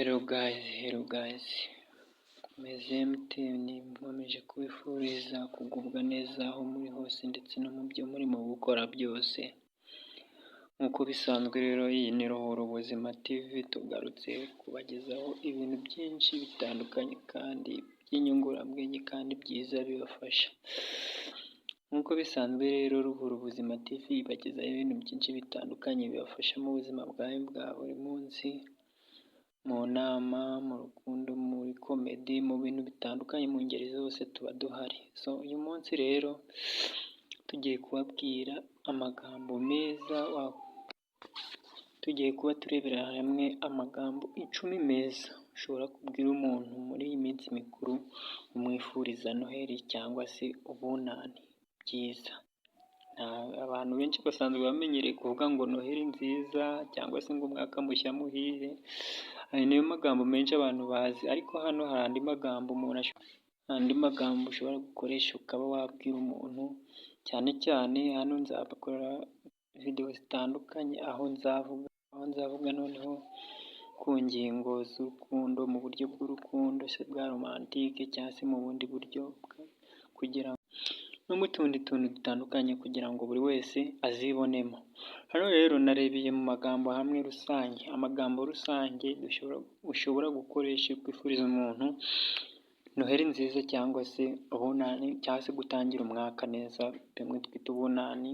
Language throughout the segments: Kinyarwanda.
Hello guys, hello guys, meze mute? Nkomeje kubifuriza kugubwa neza aho muri hose ndetse no mu byo murimo gukora byose. Nk'uko bisanzwe rero, iyi ni Ruhura Ubuzima TV, tugarutse kubagezaho ibintu byinshi bitandukanye kandi by'inyungurabwenge kandi byiza bibafasha. Nk'uko bisanzwe rero, Ruhura Ubuzima TV ibagezaho ibintu byinshi bitandukanye bibafasha mu buzima bwanyu bwa buri munsi, mu nama, mu rukundo, muri comedy, mu bintu bitandukanye, mu ngeri zose tuba duhari. So uyu munsi rero tugiye kubabwira amagambo meza, tugiye kuba turebera hamwe amagambo 10 meza ushobora kubwira umuntu muri iyi minsi mikuru umwifuriza Noheli cyangwa se Ubunani byiza. Abantu benshi basanzwe bamenyereye kuvuga ngo Noheli nziza cyangwa se ngo umwaka mushya muhire, ayo niyo magambo menshi abantu bazi, ariko hano hari andi magambo umuntu, andi magambo ushobora gukoresha ukaba wabwira umuntu. Cyane cyane hano nzabakora videwo zitandukanye aho nzavuga noneho ku ngingo z'urukundo, mu buryo bw'urukundo se bwa romantique cyangwa se mu bundi buryo, kugira no mu tundi tuntu dutandukanye, kugira ngo buri wese azibonemo. Hano rero narebeye mu magambo hamwe rusange, amagambo rusange ushobora gukoresha kwifuriza umuntu Noheli nziza cyangwa se Ubunani cyangwa se gutangira umwaka neza, bimwe twita Ubunani,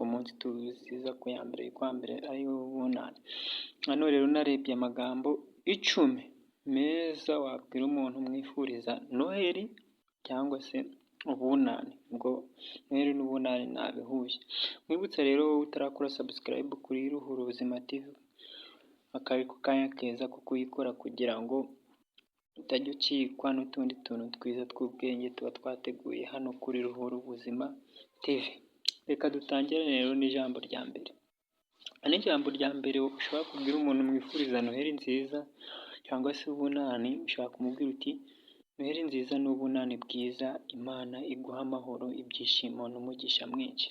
umunsi tuwizihiza ku ya mbere y'ukwa mbere ariwo Ubunani. Hano rero narebye amagambo 10 meza wabwira umuntu umwifuriza Noheli cyangwa se Ubunani. Ubwo Noheli n'Ubunani nabihuje. Nkwibutsa rero, wowe utarakora subscribe kuri Ruhura Ubuzima TV, aka ari ko kanya keza ko kuyikora kugira ngo utajya ucikwa n'utundi tuntu twiza tw'ubwenge tuba twateguye hano kuri Ruhura Ubuzima TV. Reka dutangire rero n'ijambo rya mbere. N'ijambo rya mbere ushobora kubwira umuntu mwifuriza Noheli nziza cyangwa se Ubunani, ushobora kumubwira uti: "Noheli nziza n'Ubunani bwiza, Imana iguha amahoro, ibyishimo n'umugisha mwinshi."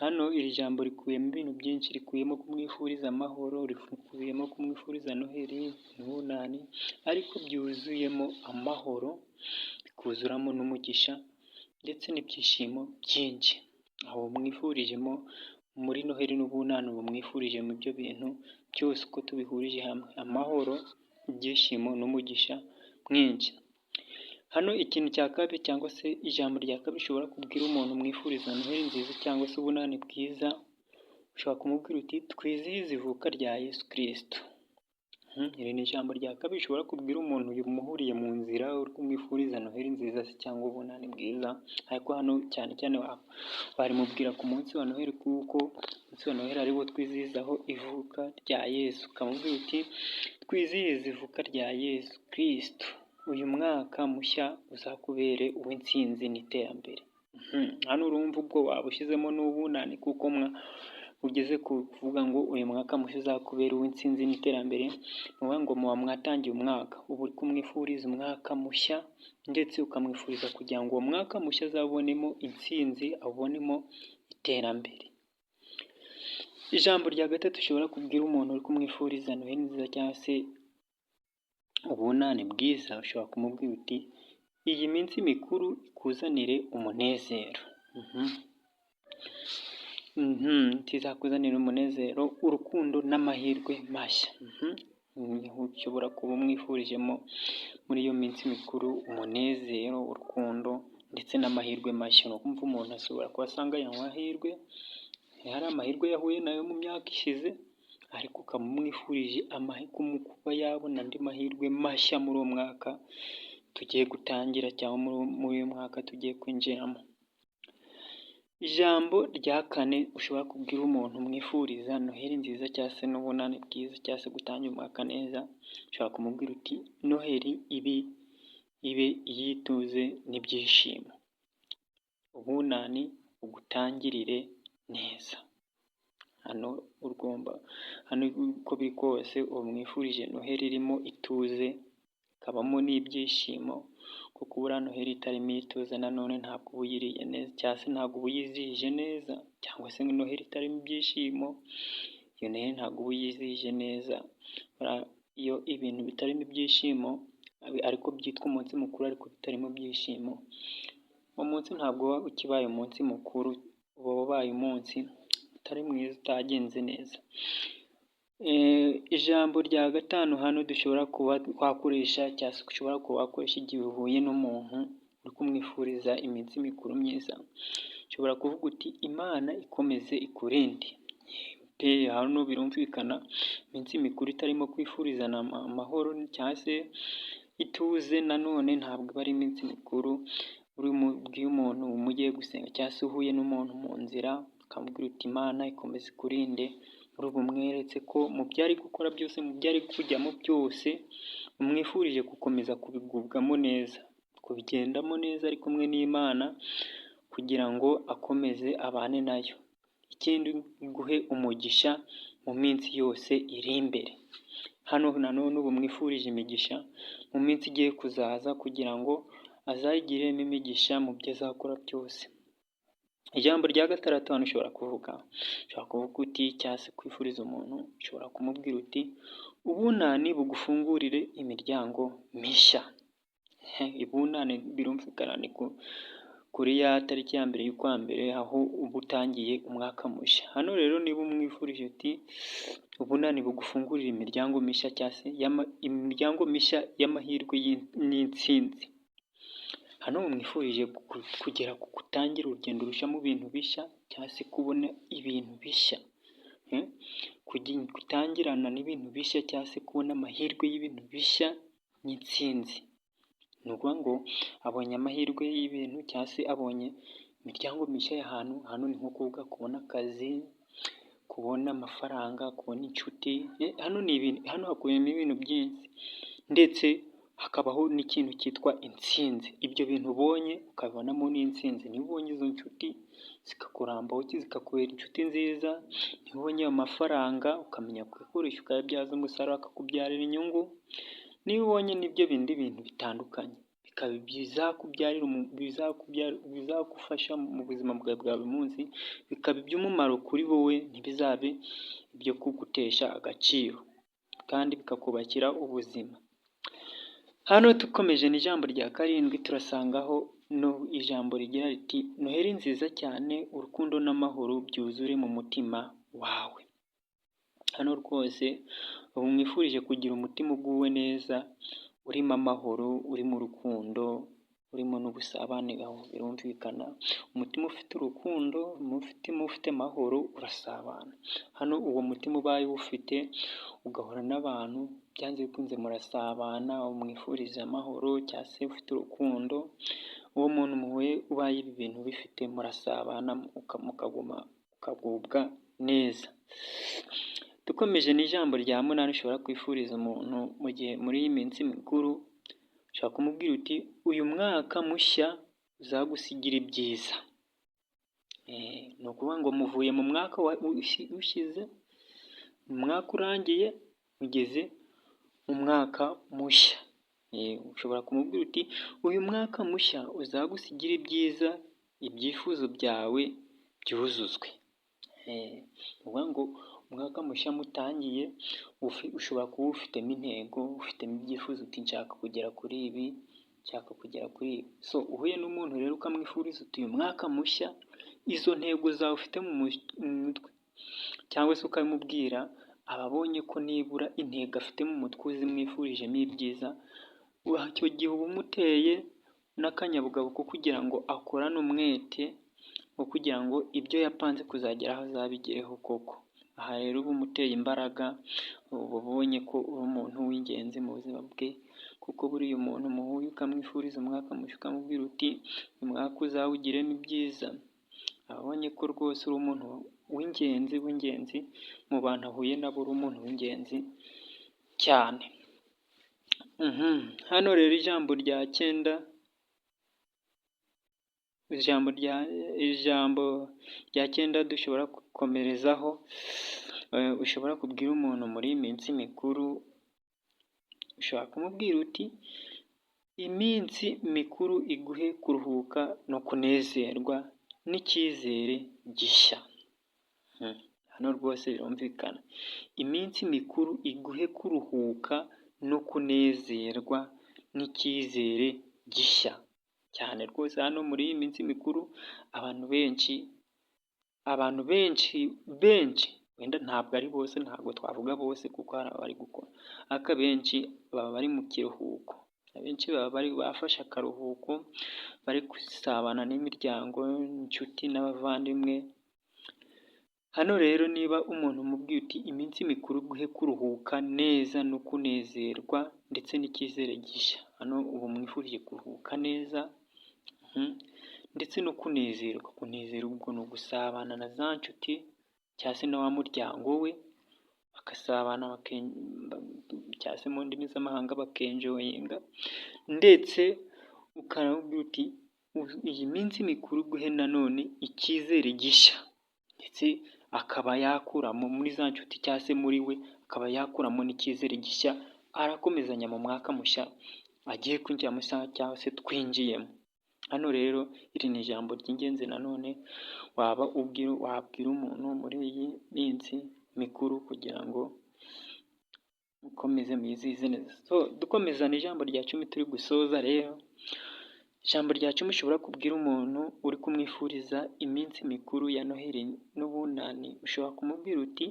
Hano iri jambo rikubiyemo ibintu byinshi: rikubiyemo kumwifuriza amahoro, rikubiyemo kumwifuriza Noheli n'Ubunani, ariko byuzuyemo amahoro, bikuzuramo n'umugisha ndetse n'ibyishimo byinshi. Aho umwifurijemo muri Noheli n'Ubunani, uba umwifurije mu ibyo bintu byose uko tubihurije hamwe: amahoro, ibyishimo n'umugisha mwinshi. Hano ikintu cya kabiri cyangwa se ijambo rya kabiri ushobora kubwira umuntu umwifuriza Noheli nziza cyangwa se Ubunani bwiza, ushobora kumubwira uti: "Twizihize ivuka rya Yesu Kirisitu." Iri ni ijambo rya kabiri ushobora kubwira umuntu muhuriye mu nzira uri kumwifuriza Noheli nziza se cyangwa Ubunani bwiza, ariko hano cyane cyane warimubwira ku munsi wa Noheli, kuko umunsi wa Noheli ariwo twizihizaho ivuka rya Yesu. Ukamubwira uti: "Twizihize ivuka rya Yesu Kirisitu, uyu mwaka mushya uzakubere uw'intsinzi n'iterambere." Hano urumva ubwo waba ushyizemo n'Ubunani, kuko ugeze kuvuga ngo uyu mwaka mushya uzakubera uw'intsinzi n'iterambere, ni ukuvuga ngo muba mwatangiye umwaka, uba uri kumwifuriza umwaka mushya, ndetse ukamwifuriza kugira ngo uwo mwaka mushya azabonemo intsinzi, awubonemo iterambere. Ijambo rya gatatu ushobora kubwira umuntu uri kumwifuriza Noheli nziza cyangwa se Ubunani bwiza, ushobora kumubwira uti: "Iyi minsi mikuru ikuzanire umunezero, izakuzanire umunezero, urukundo n'amahirwe mashya." Ushobora kuba umwifurijemo muri iyo minsi mikuru umunezero, urukundo ndetse n'amahirwe mashya. Ni ukumva umuntu ashobora kuba asanganywe amahirwe, hari amahirwe yahuye nayo mu myaka ishize, ariko ukaba umwifurije kuba yabona andi mahirwe mashya muri uwo mwaka tugiye gutangira cyangwa muri uyu mwaka tugiye kwinjiramo. Ijambo rya kane ushobora kubwira umuntu umwifuriza Noheli nziza cyangwa se n'Ubunani bwiza cyangwa se gutangira umwaka neza, ushobora kumubwira uti: "Noheli ibe iy'ituze n'ibyishimo, Ubunani bugutangirire neza." Hano ugomba, hano uko biri kose uba umwifurije Noheli irimo ituze, ikabamo n'ibyishimo, kuko buriya Noheli itarimo ituze nanone ntabwo uba uyiriye neza cyangwa se ntabwo uba uyizihije neza, cyangwa se Noheli itarimo ibyishimo, iyo Noheli ntabwo uba uyizihije neza. Iyo ibintu bitarimo ibyishimo ariko byitwa umunsi mukuru ariko bitarimo ibyishimo, uwo munsi ntabwo uba ukibaye umunsi mukuru, uba wabaye umunsi utari mwiza, utagenze neza. Ijambo rya gatanu hano dushobora kuba twakoresha cyangwa se ushobora kuba wakoresha igihe uhuye n'umuntu uri kumwifuriza iminsi mikuru myiza, ushobora kuvuga uti Imana ikomeze ikurinde. Pe hano birumvikana, iminsi mikuru itarimo kwifurizana amahoro cyangwa se ituze nanone ntabwo iba ari iminsi mikuru. Ubwiye umuntu mugiye gusenga cyangwa se uhuye n'umuntu mu nzira ukamubwira uti Imana ikomeze ikurinde, uba umweretse ko mu byo ari gukora byose, mu byo ari kujyamo byose, umwifurije gukomeza kubigubwamo neza, kubigendamo neza ari kumwe n'Imana kugira ngo akomeze abane nayo. Ikindi iguhe umugisha mu minsi yose iri imbere. Hano nanone uba umwifurije imigisha mu minsi igiye kuzaza kugira ngo azayigiremo imigisha mu byo azakora byose. Ijambo rya gatandatu hano ushobora kuvuga, ushobora kuvuga uti cyangwa se kwifuriza umuntu, ushobora kumubwira uti ubunani bugufungurire imiryango mishya. Ibunani birumvikana ni kuri ya tariki ya mbere y'ukwa mbere, aho uba utangiye umwaka mushya. Hano rero niba umwifurije uti ubunani bugufungurire imiryango mishya cyangwa se imiryango mishya y'amahirwe n'intsinzi. Hano umwifurije kugera ku gutangira urugendo rushya mu bintu bishya cyangwa se kubona ibintu bishya. Gutangirana n'ibintu bishya cyangwa se kubona amahirwe y'ibintu bishya n'intsinzi. Ni ukuvuga ngo abonye amahirwe y'ibintu cyangwa se abonye imiryango mishya y'ahantu, hano ni nko kuvuga kubona akazi, kubona amafaranga, kubona inshuti, hano ni ibintu, hano hakubiyemo ibintu byinshi ndetse hakabaho n'ikintu cyitwa intsinzi. Ibyo bintu ubonye ukabibonamo n'intsinzi. Niba ubonye izo nshuti zikakurambaho, zikakubera inshuti nziza, niba ubonye ayo mafaranga ukamenya kuyakoresha ukayabyaza umusaruro akakubyarira inyungu, niba ubonye n'ibyo bindi bintu bitandukanye bikaba bizagufasha mu buzima bwawe bwa buri munsi, bikaba iby'umumaro kuri wowe, ntibizabe ibyo kugutesha agaciro kandi bikakubakira ubuzima. Hano dukomeje n'ijambo rya karindwi turasangaho ijambo rigira riti Noheli nziza cyane, urukundo n'amahoro byuzure mu mutima wawe. Hano rwose ubu mwifurije kugira umutima uguwe neza, urimo amahoro, urimo urukundo, urimo n'ubusabane, aho birumvikana, umutima ufite urukundo, umutima ufite amahoro urasabana. Hano uwo mutima ubaye uwufite ugahura n'abantu byanze bikunze murasabana, umwifuriza amahoro cyangwa se ufite urukundo, uwo muntu muhuye ubaye ibi bintu ubifite murasabana mukaguma ukagubwa neza. Dukomeje n'ijambo rya munani ushobora kwifuriza umuntu mu gihe muri iyi minsi mikuru, ushobora kumubwira uti uyu mwaka mushya uzagusigire ibyiza. Ni ukuvuga ngo muvuye mu mwaka ushize, umwaka urangiye ugeze mu mwaka mushya. Ushobora kumubwira uti uyu mwaka mushya uzagusigire ibyiza, ibyifuzo byawe byuzuzwe. Ni ukuvuga ngo umwaka mushya mutangiye ushobora kuba ufitemo intego, ufitemo ibyifuzo uti nshaka kugera kuri ibi, nshaka kugera kuri ibi. So uhuye n'umuntu rero ukamwifuriza uti uyu mwaka mushya, izo ntego zawe ufite mu mutwe cyangwa se ukabimubwira, aba abonye ko nibura intego afite mu mutwe uzimwifurijemo ibyiza, icyo gihe uba umuteye n'akanyabugabo ko kugira ngo akorane umwete wo kugira ngo ibyo yapanze kuzageraho azabigereho koko. Aha rero uba umuteye imbaraga, uba ubonye ko uri umuntu w'ingenzi mu buzima bwe, kuko buriya umuntu muhuye ukamwifuriza umwaka mushya ukamubwira uti uyu mwaka uzawugiremo ibyiza, aba abonye ko rwose uri umuntu w'ingenzi w'ingenzi mu bantu ahuye nabo, uri umuntu w'ingenzi cyane. Hano rero ijambo rya cyenda, ijambo rya cyenda dushobora gukomerezaho, ushobora kubwira umuntu muri iyi minsi mikuru, ushobora kumubwira uti iminsi mikuru iguhe kuruhuka no kunezerwa n'icyizere gishya. Hano Hano rwose birumvikana. Iminsi mikuru iguhe kuruhuka no kunezerwa n'icyizere gishya cyane rwose. Hano muri iyi minsi mikuru abantu benshi benshi, wenda ntabwo ari bose, ntabwo twavuga bose kuko hari abari gukora, ariko abenshi baba bari mu kiruhuko, abenshi baba bari bafashe akaruhuko, bari gusabana n'imiryango, inshuti n'abavandimwe. Hano rero niba umuntu umubwiye uti: "Iminsi mikuru iguhe kuruhuka neza no kunezerwa ndetse n'icyizere gishya", hano uba umwifurije kuruhuka neza ndetse no kunezerwa. Kunezerwa ubwo ni ugusabana na za nshuti cyangwa se na wa muryango we, bagasabana cyangwa se mu ndimi z'amahanga bakenjoyinga, ndetse ukanamubwira uti: "Iyi minsi mikuru iguhe nanone icyizere gishya", ndetse akaba yakuramo muri za nshuti cyangwa se muri we akaba yakuramo n'icyizere gishya, arakomezanya mu mwaka mushya agiye kwinjiramo cyangwa se twinjiyemo. Hano rero iri ni ijambo ry'ingenzi nanone waba wabwira umuntu muri iyi minsi mikuru kugira ngo mukomeze mwizihize neza. So dukomeza n'ijambo rya 10 turi gusoza rero, ijambo rya 10 ushobora kubwira umuntu uri kumwifuriza iminsi mikuru ya Noheli n'Ubunani, ushobora kumubwira uti: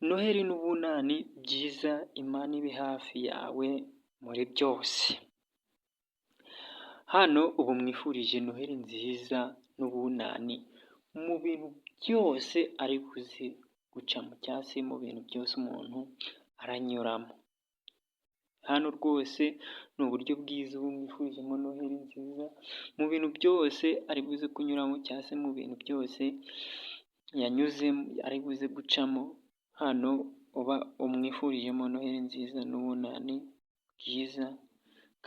"Noheli n'Ubunani byiza, Imana ibe hafi yawe muri byose." Hano uba umwifurije Noheli nziza n'Ubunani mu bintu byose ari buze gucamo cyangwa se mu bintu byose umuntu aranyuramo. Hano rwose ni uburyo bwiza uba umwifurijemo Noheli nziza mu bintu byose ari buze kunyuramo cyangwa se mu bintu byose yanyuzemo ari buze gucamo, hano uba umwifurijemo Noheli nziza n'Ubunani bwiza,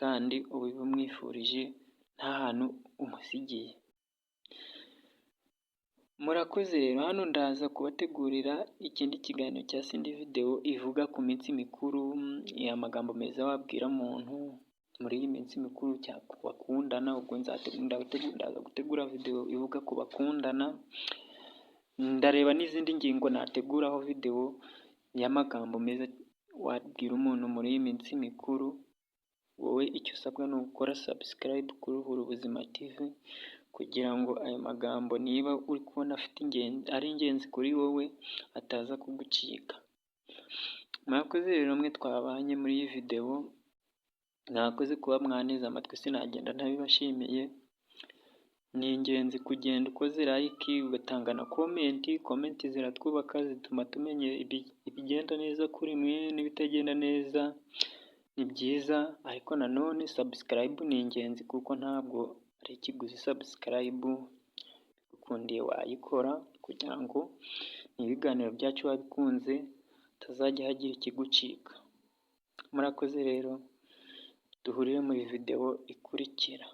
kandi uba ubimwifurije nta hantu umusigiye. Murakoze rero, hano ndaza kubategurira ikindi kiganiro cyangwa se indi videwo ivuga ku minsi mikuru, amagambo meza wabwira umuntu muri iyi minsi mikuru ku bakundana, ubwo ndaza gutegura videwo ivuga ku bakundana, ndareba n'izindi ngingo nateguraho videwo y'amagambo meza wabwira umuntu muri iyi minsi mikuru. Wowe icyo usabwa ni ugukora subscribe kuri Ruhura Ubuzima TV kugira ngo ayo magambo niba uri kubona afite ari ingenzi kuri wowe ataza kugucika. Mwakoze rero mwe twabanye muri iyi videwo, mwakoze kuba mwanteze amatwi, sinagenda ntabibashimiye. Ni ingenzi kugenda ukoze like, ugatanga na comment. Comment ziratwubaka, zituma tumenya ibigenda neza kuri mwe n'ibitagenda neza, ni byiza. Ariko nanone subscribe ni ingenzi kuko ntabwo ari ikiguzi. Subscribe bigukundiye wayikora kugira ngo ibiganiro byacu wabikunze hatazajya hagira ikigucika. Murakoze rero, duhurire muri videwo ikurikira.